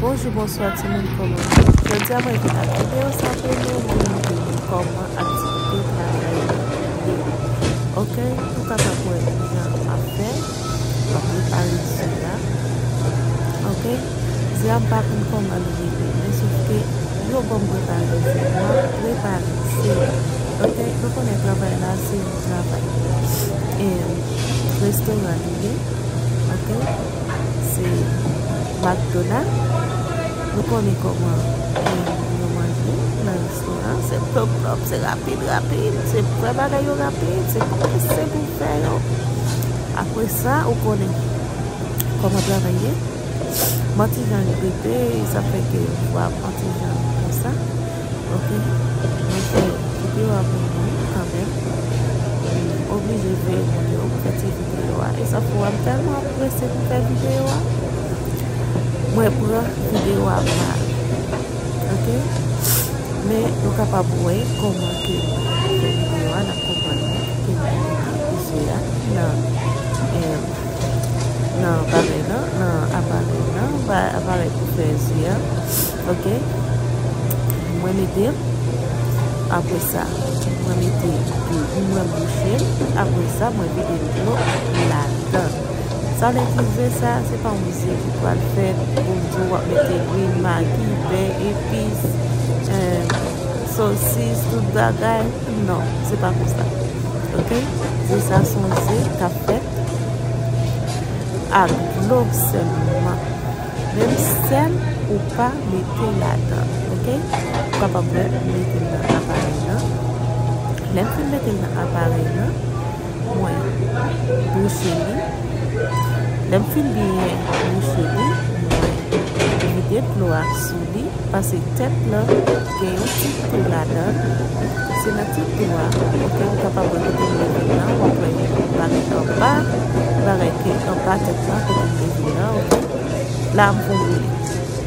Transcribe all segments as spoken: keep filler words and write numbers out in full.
Bonjou, bonswa timoun, kòman nou ye? Jodi a mwen vin ak videyo sa pou nou, mwen montre nou kòman aktivite travay la ye. Oke, nou kapab wè jan m ap fè, m ap prepare ze a. Oke, ze a m pa konn kòman l rele, men sof ke yo ban m prepare ze a, m ap prepare ze a. Oke, nou konnen travay la se yon travay, em, restoran li ye. Oke, se McDonald. Nou konnen kòman, em, yo manje nan restoran. Se plop plop, se rapid rapid, se fè bagay yo rapid, se prese pou fè yo. Apre sa, ou konnen kòman travay ye. M an ti jan grite, sa fè ke vwa m an ti jan konsa. Oke, mwen fè videyo a pou nou kanmenm. M oblije veye moun yo pou fè ti videyo a. E sa fè m tèlman prese pou fè videyo a. Mwen pran videyo a mal. Oke? Men nou kapab wè kòman ke mwen fè videyo a, n ap konprann ke mwen mete ze a nan, em, nan bagay lan, nan aparèy lan, ba-, aparèy pou fè ze a. Oke? Mwen mete l, apre sa, mwen mete dlo, mwen bouche l, apre sa, mwen vide dlo ladan. Sa vle di ze sa, se pa yon ze ki pral fèt, pou m di w w ap mete lwil, magi, bè, epis, eh, sosis, tout bagay. Non, se pa konsa. Oke? Ze sa se yon ze k ap fèt ak dlo sèlman. Menm sèl ou pa mete ladan, oke? Ou kapab wè m mete l nan aparèy lan. Lè m fin mete l nan aparèy lan, mwen bouche li. Lè m fin byen bouche li, mwen vide dlo a sou li, paske tèt lan gen yon ti twou ladan l. Se nan ti twou a, oke, ou kapab wè kote m leve l lan, w ap wè bagay anba, bagay ki anba tèt lan, kote m leve l lan, oke. La m fè yon boule.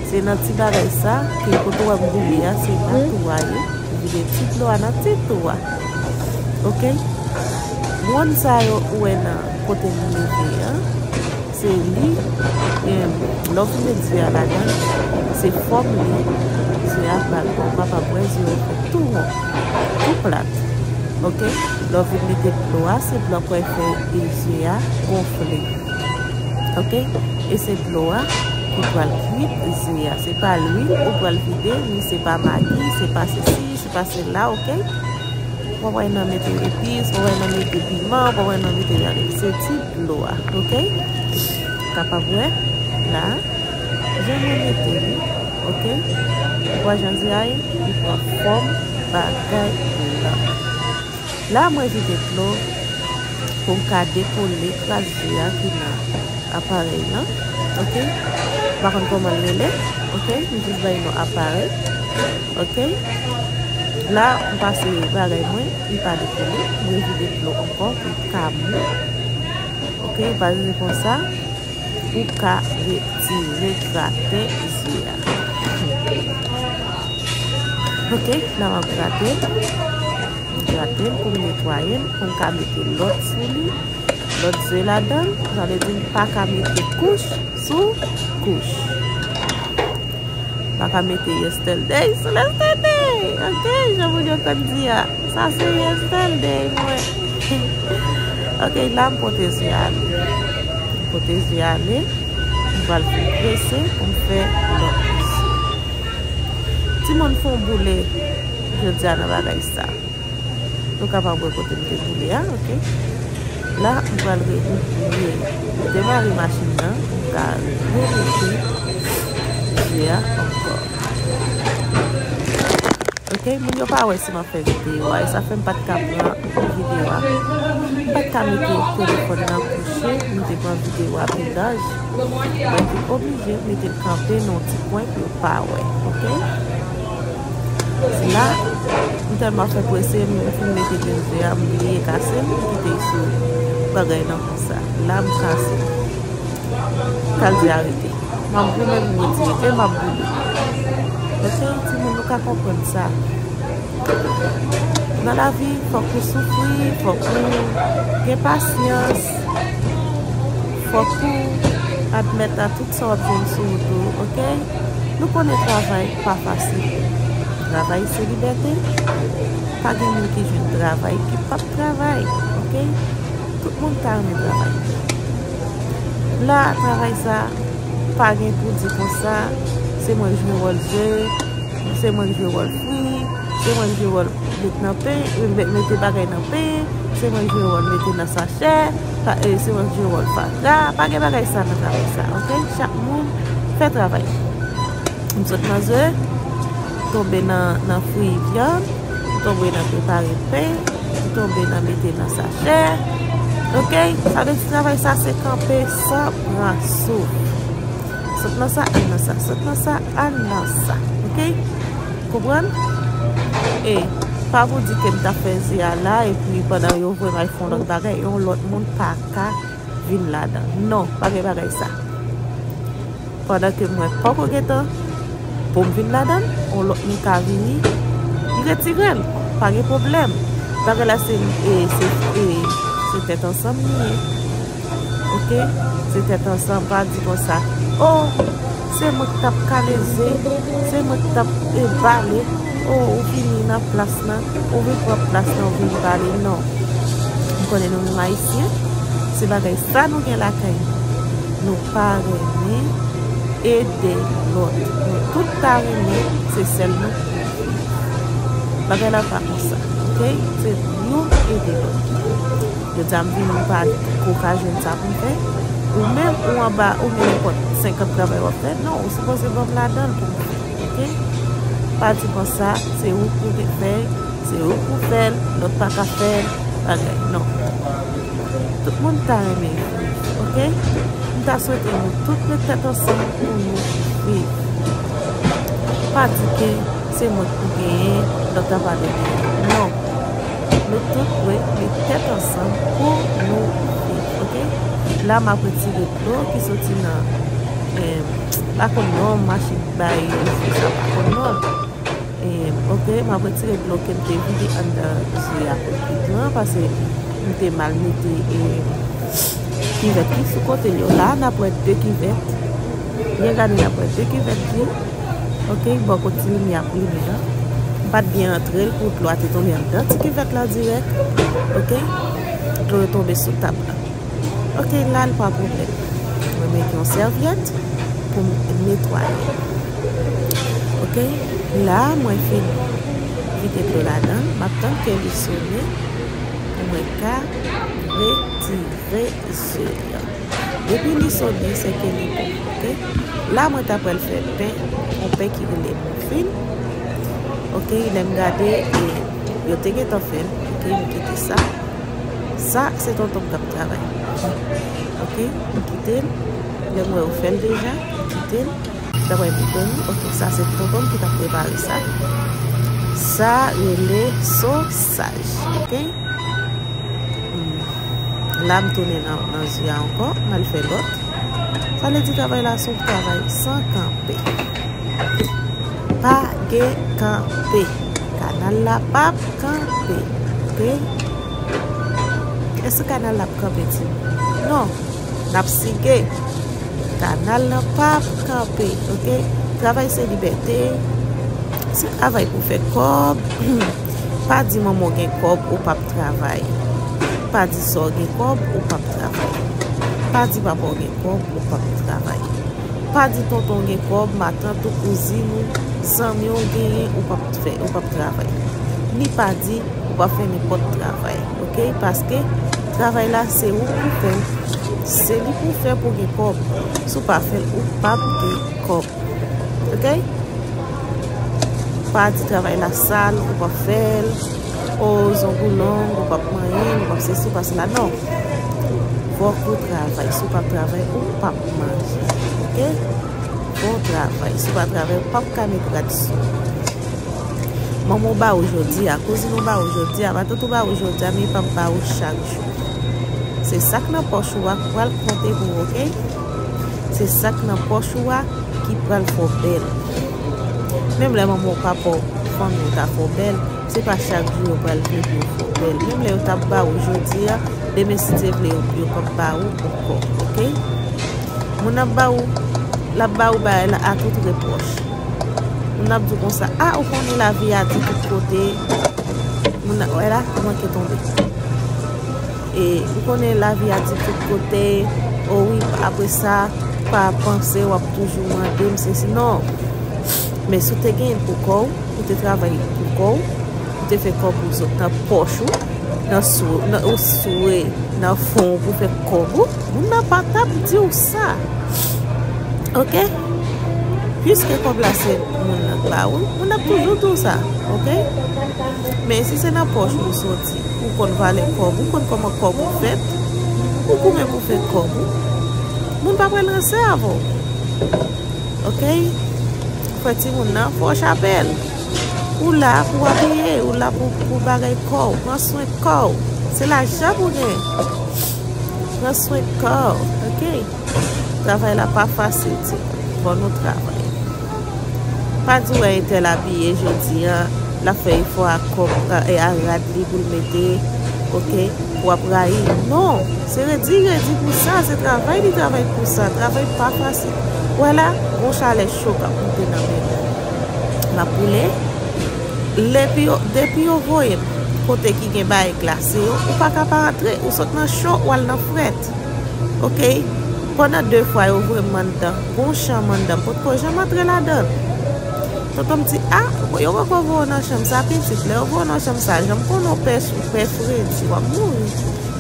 Se nan ti bagay sa, ke kote w wè m boule a, se nan twou a ye. Ou vide ti dlo a nan ti twou a. Oke? Wonn sa yo ou wè nan kote m leve an, se li, em, lè w fin met ze a ladan, se fòm li, ze a pral pran. Ou kapab wè ze yo fè tou won, tou plat. Oke? Lè w fin mete dlo a, se dlo a k wè fè ze a gonfle. Oke? E se dlo a ki pral kwit ze a. Se pa lwil ou pral vide, ni se pa magi, se pa sesi, se pa sela, oke? Ou pa wè nan mete epis, ou pa wè nan mete piman, ou pa wè nan mete ladan. Se ti dlo a, oke? Kapab wè, la, jan mwen mete li, oke? Ou wè jan ze a ye, li pran fòm bagay la. La, mwen vide dlo pou m ka dekole kras ze a ki nan aparèy lan. Oke? M pa konn kòman l rele. Oke? M jis bay non aparèy. Oke? La, m pase bagay mwen, li pa dekole. Mwen vide dlo ankò pou l ka mou. Oke? Pase konsa. Ou ka retire graten ze a. Oke, la m ap grate l. M grate l pou m netwaye l, pou m ka mete lòt sou li, lòt ze ladan l. Sa vle di m pa ka mete kouch sou kouch. Pa ka mete yesterday sou yesterday. Oke, jan moun yo konn di a. Sa se yesterday mwen. Oke, la m pote ze ale. M pote ze ale. M pral vin prese pou m fè lòt ze. Timoun fè yon boule jodi a nan bagay sa. Nou kapab wè kote m te boule a, oke. La, m pral re-, m re-, demare machin nan, m ka remete ze a ankò. Oke, moun yo pa wè si m ap fè videyo a, e sa fè m pa t ka pran videyo a. M pa t ka mete telefòn nan kouche, m te pran videyo a pi laj. Mwen te oblije mete l kanpe nan yon ti kwen pou yo pa wè, oke? La, m tèlman fè prese, m fin mete grenn ze a, m bliye kase l, m kite l sou bagay lan konsa. La, m kase l. Kal di arete. M ap goumen pou m retire ke m ap boule. Oke, timoun, nou ka konprann sa. Nan lavi, fòk ou soufri, fòk ou gen pasyans, fòk ou admèt a tout sa w ap jwenn sou wout ou, oke? Nou konnen travay pa fasil. Travay se libète. Pa gen moun ki jwenn travay ki p ap travay, oke? Tout moun ta renmen travay. La, travay sa, pa gen pou di konsa, se mwen k jwe wòl je, se mwen k jwe wòl fri, se mwen k jwe wòl met nan pen, met, mete bagay nan pen, se mwen k jwe wòl mete nan sachè, pa, e, se mwen k jwe wòl fatra, pa gen bagay sa nan travay sa, oke? Chak moun fè travay. M sot nan je, tonbe nan, nan fri vyann, m tonbe nan prepare pen, m tonbe nan mete nan sachè. Oke? Sa vle di travay sa se kanpe san pran souf. Sot nan sa, al nan sa, sot nan sa, al nan sa. Oke? Konprann? E pa pou di ke m t ap fè je a la, epi pandan yo voye m al fè yon lòt bagay, yon lòt moun pa ka vin ladan. Non, pa gen bagay sa. Pandan ke mwen poko gentan pou m vin ladan l, yon lòt moun ka vini, li retire l, pa gen pwoblèm. Bagay la se, e, se, e, se tèt ansanm li ye. Oke? Se tèt ansanm, pa di konsa, o, se mwen k t ap kale ze, se mwen k t ap, e, bale. O, ou vini nan plas lan, ou vin pran plas lan, ou vin bale, non. M konnen nou menm Ayisyen, se bagay sa nou gen lakay nou. Nou pa renmen ede lòt. Nou tout ta renmen, se sèl nou. Bagay la pa konsa, oke? Se youn ede lòt. Jodi a m vini, m pa ko ka jwenn sa pou m fè. Ou menm, ou anba, ou gen nenpòt senkant travay w ap fè. Non, ou sipoze ban m ladan l pou m fè. Oke? Pa di konsa, se ou k pou fè l, se ou k pou fè l, lòt pa ka fè l, bagay. Non. Tout moun ta renmen viv, oke? M ta swete nou tout met tèt ansanm pou nou viv. Pa di ke se mwen k pou genyen, lòt la pa dwe genyen. Non. Nou tout dwe met tèt ansanm pou nou viv, oke? La, m ap retire dlo ki soti nan, em, pa konn non, machin bay, sa pa konn non. Em, oke, m ap retire dlo ke m te vide anndan je a pou l pi gran, paske m te mal mete, em, kivèt ki sou kote l yo. La, n ap wè de kivèt. Byen gade, n ap wè de kivèt ki, oke, bò kot ti limyè a pou limen an. M pa t byen antre l pou dlo a te tonbe anndan ti kivèt la dirèk. Oke? Dlo yo tonbe sou tab la. Oke, la l pa pwoblèm. Mwen mete yon sèvyèt pou m netwaye. Oke? La, mwen fin vide dlo ladan l. M ap tann ke li sonnen pou mwen ka retire je a. Depi li sonnen, se ke li bon, oke? La, mwen ta pral fè pen, yon pen ki rele mofin. Oke, lè m gade, e, yo te gentan fè l, oke, m kite sa. Sa, se tonton m k ap travay. Oke, m kite l. Lè m wè yo fè l deja, m kite l. Sa pral pou tonton m. Oke, sa se tonton m ki t ap prepare sa. Sa rele sosaj. Oke? Hmm. La, m tounen nan, nan je a ankò. M al fè lòt. Sa vle di travay la se yon travay san kanpe. Pa gen kanpe. Kanal la p ap kanpe. Oke? Èske kanal la ap kanpe, timoun? Non. N ap sige. Kanal lan p ap kanpe, oke? Travay se libète. Si travay pou fè kòb, pa di manman w gen kòb, ou p ap travay. Pa di sè w gen kòb, ou p ap travay. Pa di papa w gen kòb, ou p ap travay. Pa di tonton w gen kòb, matant ou, kouzin ou, zanmi w genyen, ou p ap fè, ou p ap travay. Ni pa di ou p ap fè nenpòt travay, oke? Paske travay la, se ou k pou fè l. Se li pou fè pou gen kòb. Si w pa fè l, ou p ap gen kòb. Oke? Pa di travay la sal, ou p ap fè l. O, zong ou long, ou p ap manyen l, ou p ap sesi, ou p ap sela. Non. Fòk ou travay. Si w pa travay, ou p ap manje. Oke? Fò w travay. Si w pa travay, ou p ap ka met rad sou ou. Manman w ba ou jodi a, kouzin ou ba ou jodi a, matant ou ba ou jodi a, men li p ap ba ou chak jou. Se sa k nan pòch ou a k pral konte pou ou, oke? Se sa k nan pòch ou a ki pral fè w bèl. Menm lè manman w, papa w, fanmi w ta fè w bèl, se pa chak jou yo pral vle pou yo fè w bèl. Menm lè yo t ap ba ou jodi a, demen si Dye vle, yo, yo p ap ba ou ankò, oke? Moun ap ba ou L ap ba ou bagay la a tout repwòch. Moun ap di w konsa, a, ou konnen lavi a di tout kote. Moun nan, wè la, ou manke tonbe. E ou konnen lavi a di tout kote, o wi, apre sa, pa panse w ap toujou mande m sesi. Non. Men si w te genyen pou kò w, ou te travay pou kò w, ou te fè kòb ou sot nan pòch ou, nan sou, nan, ou swe nan fon ou pou fè kòb ou, moun nan pa t ap di w sa. Oke? Piske kòb la se moun nan k ba ou l, moun nan ap toujou di w sa. Oke? Men si se nan pòch ou l soti, ou konn valè kòb, ou konn kòman kòb ou fèt, ou goumen pou fè kòb ou, moun pa pral ranse avè w. Oke? Fè timoun nan fè w chapèl. Ou la pou w abiye, ou la pou, pou bagay kò w. Pran swen kò w. Se lajan pou gen. Pran swen kò w. Oke? Travay la pa fasil, ti. Fò nou travay. Pa di w wè entèl abiye jodi a, l ap fè efò a kòb, a, e a rad li pou l mete, oke, w ap rayi. Non, se redi, redi pou sa, se travay li travay pou sa. Travay pa fasil. Ou wè la, gon chalè cho k ap monte nan men mwen. M ap boule. Depi yo, depi yo voye m kote ki gen bagay glase yo, ou pa ka pa antre, ou sot nan cho, w al nan frèt. Oke? Pandan de fwa yo voye m anndan, gon chanm anndan, m potko janm antre ladan l. Tonton m di, a, yo poko voye w nan chanm sa, pitit. Lè yo voye w nan chanm sa, jan m konnen w pè, pè fredi, w ap mouri.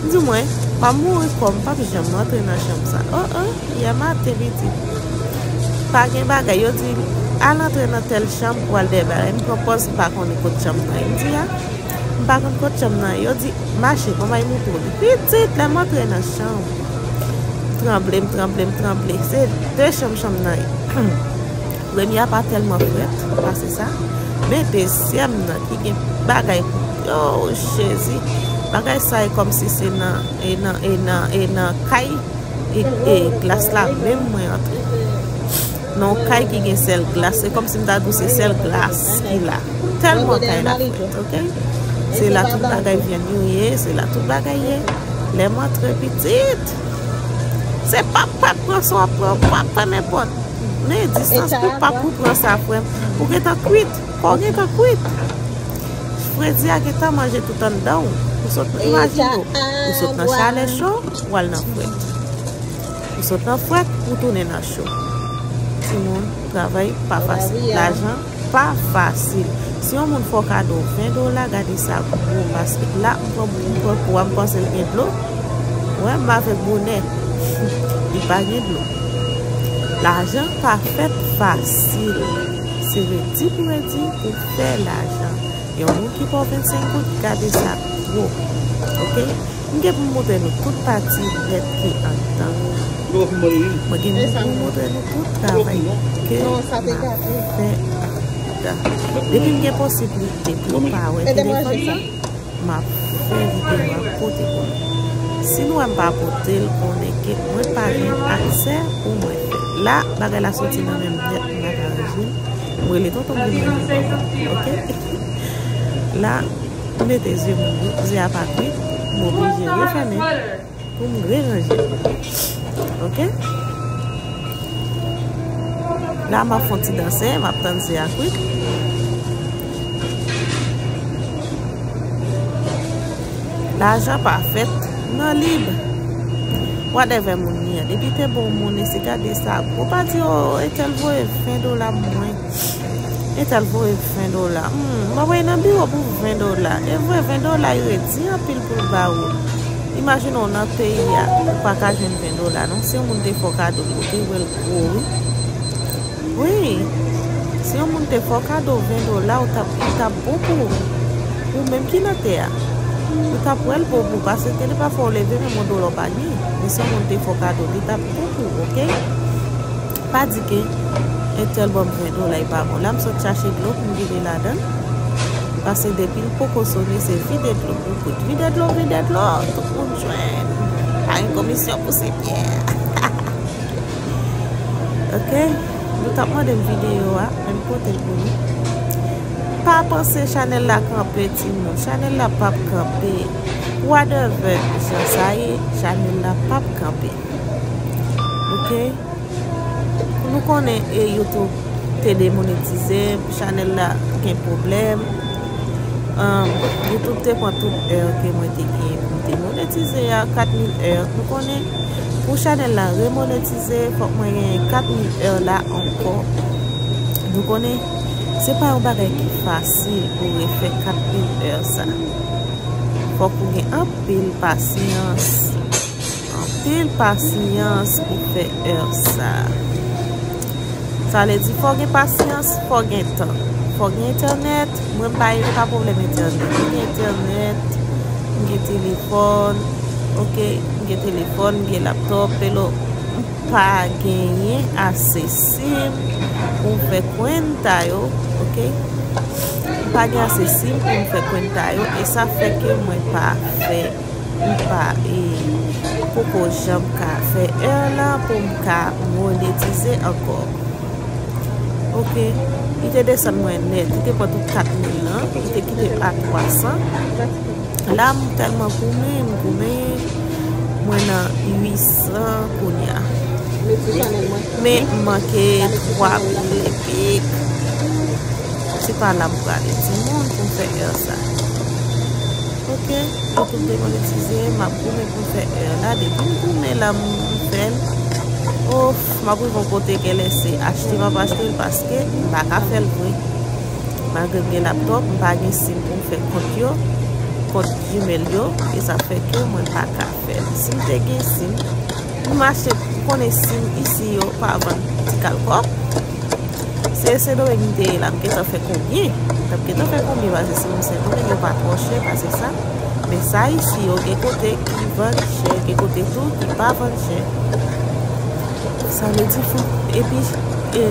M di, mwen, m ap mouri kò m, m p ap janm antre nan chanm sa. O, o, yè maten, pitit. Pa gen bagay, yo di, al antre nan tèl chanm pou al dèyè bagay. M pran pòz, m pa konnen kot chanm nan ye. M di, a, m pa konn kot chanm nan ye. Yo di, mache, ban m al moutre w li. Pitit, lè m antre nan chanm, m tranble, m tranble, m tranble. Se de chanm chanm nan ye. Premye a pa tèlman frèt pase sa, men dezyèm nan ki gen bagay pou, o Jezi, bagay sa e kòmsi se nan, e nan, e nan, e nan kay, e, e glas la menm mwen antre. Nan yon kay ki gen sèl glas, se kòmsi m ta di w se sèl glas ki la. Tèlman kay la frèt, oke? Se la tout bagay vyann yo ye, se la tout bagay ye. Lè m antre pitit, se p ap, p ap pran sa w ap pran, p ap pran nenpòt. Men distans pou pa pou pran sa, frè m. Ou gentan kwit. Kò w gentan kwit. Fredi a gentan manje tout anndan w. Ou sot, imajine w. Ou sot nan chalè cho, w al nan frèt. Ou sot nan frèt, ou tounen nan cho. Timoun, travay pa fasil. Lajan pa fasil. Si yon moun fè w kado ven dola, gade sa gwo, paske la, m pran, m pran kou a, m panse l gen dlo. Wè, m avèk bonè. Li pa gen dlo. Lajan pa fèt fasil. Se redi pou redi pou fè lajan. Yon moun ki ba w vennsenk goud, gade sa gwo. Oke? M gen pou m montre nou tout pati bèt ki anndan. Mwen gen pou m montre nou tout travay ke m ap fè anndan. Depi m gen posiblite pou nou pa wè telefòn nan, m ap fè videyo a pote pou nou. Si nou wè m pa pote l, konnen ke mwen pa gen aksè pou mwen fè. La, bagay la soti nan men m nèt, m pa ka ranje l. M rele tonton m vin ranje l pou mwen. Oke? La, m mete zye m, zye a pa kwit, m oblije refèmen pou m reranje l. Oke? La, m ap fè yon ti danse, m ap tann zye a kwit. Lajan pa fèt nan lib. Whatever moun li an. Depi te bon moun, e se gade sa. Ou pa di, o, entèl voye ven dola mwen. Entèl voye ven dola. Hmm, mwen voye nan biwo pou ven dola. E vre, ven dola, e redi anpil pou l ba ou. Imajine w nan peyi a, ou pa ka jwenn ven dola, non. Si yon moun te fè w kado, ou te wè l gwo, wi. Wi. Si yon moun te fè w kado ven dola, ou t ap, li t ap bon pou ou. Ou menm ki nan tè a. Ou t ap wè l bon pou ou, paske gen de pafwa ou leve menm yon dola ou pa gen. Men si yon moun te fè w kado, li t ap bon pou ou, oke? Pa di ke entèl ban m ven dola, li pa bon. La, m sot chache dlo pou m vide ladan l. Paske depi l poko sone, se vide dlo pou kout. Vide dlo, vide dlo, tout moun jwenn. Pa gen komisyon pou se pyè. Oke? Nou t ap mande m videyo a, men m pote l pou nou. Pa panse chanèl la kanpe, timoun. Chanèl la p ap kanpe. Whatever jan sa ye, chanèl la p ap kanpe. Oke? Nou konnen e YouTube te demonetize, chanèl la gen pwoblèm. Ahn, YouTube te pran tout è ke mwen te gen pou m te monetize a, kat mil è. Nou konnen pou chanèl la remonetize, fòk mwen genyen kat mil è la ankò. Nou konnen se pa yon bagay ki fasil pou refè kat mil è sa. Fòk ou gen anpil pasyans. Anpil pasyans pou fè è sa. Sa vle di fò gen pasyans, fò gen tan. Fò gen entènèt. Mwen m pa, pa pwoblèm entènèt. Mwen gen entènèt, m gen telefòn, oke, m gen telefòn, m gen laptòp, pero m pa genyen ase sim pou m fè kwenta yo, oke. M pa gen ase sim pou m fè kwenta yo, e sa fè ke mwen pa fè M pa, e, poko janm ka fè è lan pou m ka monetize ankò. Oke. Li te desann mwen nèt. Li te pran tout kat mil lan. Li te kite m a twa san. La, m tèlman goumen, m goumen. Mwen nan uit san kounye a. Men m manke twa mil epi. Se pa la m prale, timoun, pou m fè è sa. Oke, YouTube demonetize, m ap goumen pou m fè è la. Depi m goumen la, m fè l. Of, m ap rive yon kote genlè se achte m ap achte l paske m pa ka fè l vre. Malgre m gen laptòp, m pa gen sim pou m fè kont yo, kont Gmail yo, e sa fè ke mwen pa ka fè l. Si m te gen sim, m achte, m konnen sim isi yo pa vann ti kal kòb. Se Sendomeng m te ye la, m gentan fè konbyen? M t ap gentan fè konbyen, paske si m Sendomeng yo pa twò chè pase sa. Men sa isi yo gen kote ki vann chè, gen kote tou ki pa vann chè. Sa vle di fò. Epi, e,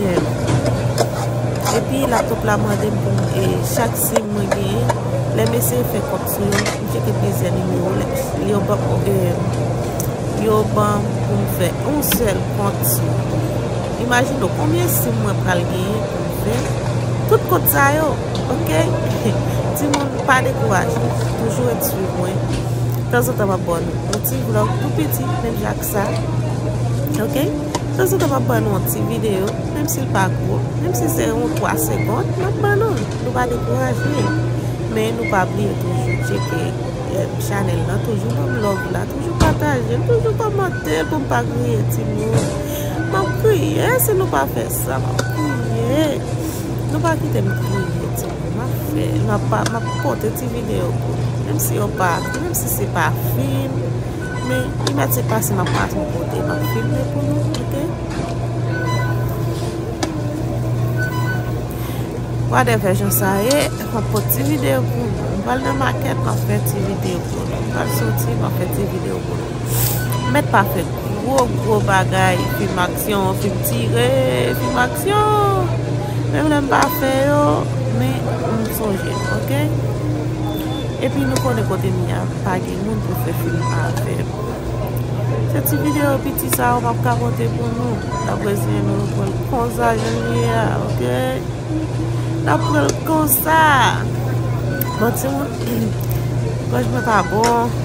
epi laptòp la mande m pou m, e, chak sim mwen genyen, lè m eseye fè kòb sou yo, m tcheke plizyè nimewo, lè, yo ban, e, yo ban pou m fè yon sèl kont sou. Imajine w konbyen sim mwen pral genyen pou m fè tout kont sa yo, oke? Timoun, pa dekouraje, toujou ret swiv mwen. Tanzantan m ap ba nou yon ti vlòg tou piti, menm jan ak sa, oke? Tanzantan m ap ba nou yon ti videyo, menm si l pa gwo, menm si se yon twa segonn, m ap ba nou l. Nou pa dekouraje. Men nou pa bliye toujou tcheke, eh, chanèl lan, toujou ban m love la, toujou pataje l, toujou kòmante l pou m pa griye timoun. M ap griye si nou pa fè sa, m ap griye. Nou pa kite m griye timoun, m ap fè, m ap, m ap pote ti videyo pou nou. Menm si yo pa, menm si se pa fim, men li mèt se pase m ap pase yon kote, m ap filme pou nou, oke? Whatever jan sa ye, m ap pote ti videyo pou nou. M pral nan makèt, m ap fè ti videyo pou nou. M pral soti, m ap fè ti videyo pou nou. M mèt pa fè gwo, gwo bagay, fim aksyon, fim tire, fim aksyon. Menm lè m pa fè yo, men m sonje, oke? Epi nou konnen kote m ye a, pa gen moun pou fè fim avè m. Se ti videyo piti sa yo m ap ka pote pou nou. N ap reziyen nou, nou pran l konsa jan l ye a, oke? N ap pran l konsa. Bon, timoun, gòj mwen pa bon.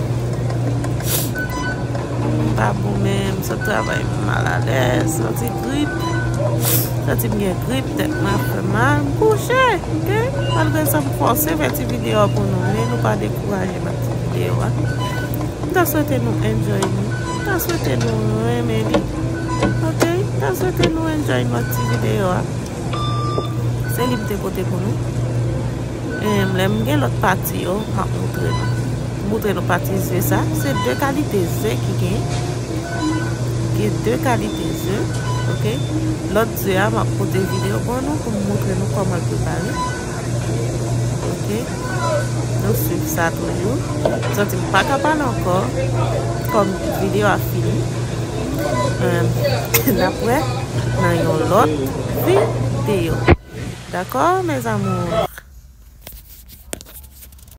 M pa bon menm, sot travay m malalèz, santi grip. Santi m gen grip, tèt mwen ap fè mal, m kouche, oke? Malgre sa, m fòse fè ti videyo a pou nou, men nou pa dekouraje m ak ti videyo a. M ta swete nou enjoy li. M ta swete nou renmen li. Oke? M ta swete nou enjoy nou ak ti videyo a. Se li m te pote pou nou. Em, lè m gen lòt pati yo, m ap moutre nou. M moutre nou pati zye sa. Se de kalite zye ki gen. Gen de kalite zye. Oke? Lòt zye a, m ap pote videyo ban nou pou m moutre nou kòman l prepare. Oke? Nou swiv sa toujou. Santi m pa ka pale ankò. Kòm videyo a fini. Em, n ap wè nan yon lòt videyo. Dakò, mes amours?